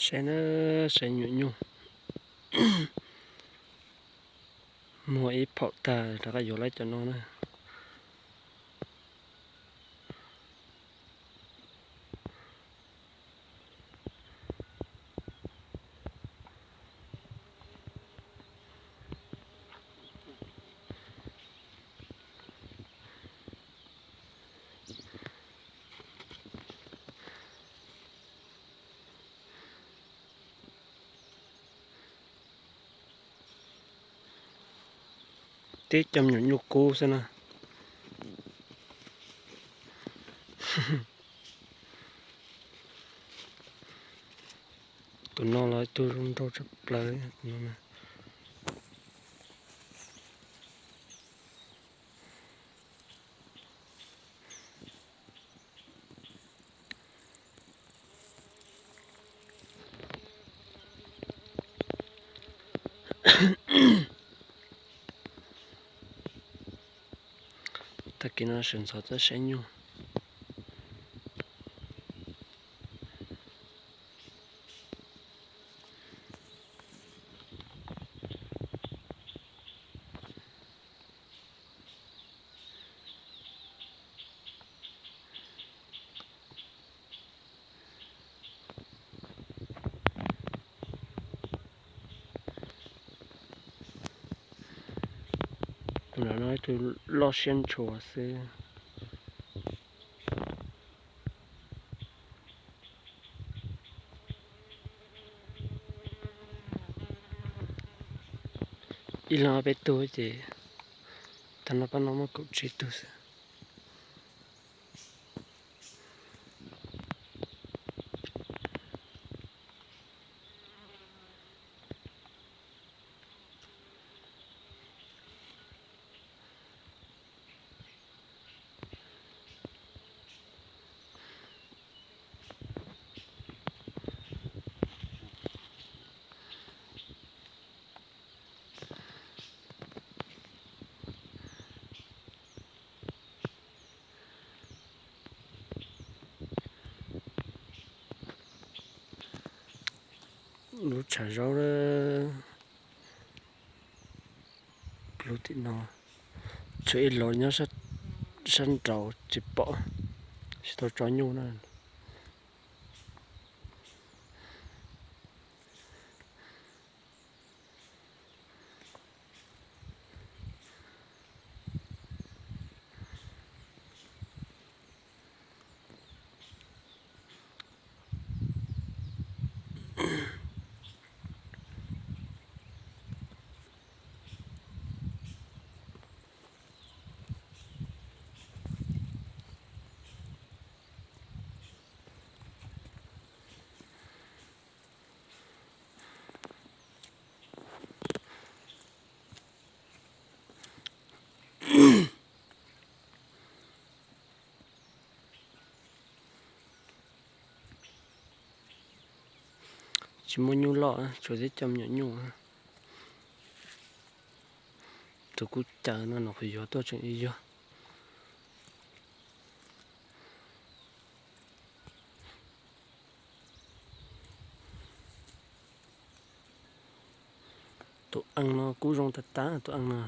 Saib na, saib nyuam nyuj. Muag ib phaum tag rov qab yuav lawm cov no na. Tib cov nyuam nyuj kub xwb na. Tus no los tus zoo nraug tshaj plaws no. Tag kis no sawv ntxov txawj saib nyuj. Tus no ib tug loj siab ntshua xwb. Ib leeg ob peb tug ces tag no pab no muaj kaum tsib tug xwb. Lub tshav zaub lub tim no, tshuav ib los nyob sab nraud tsis pom, tsis tau tso nyuj na. Tsis muaj nyuj loj, tsuas tib co me nyuam nyuj. Tus kuj caw no, nws qhuav yuav tuaj tseem yuag. Tus ees no kuj zoo tag tag, tus ees no.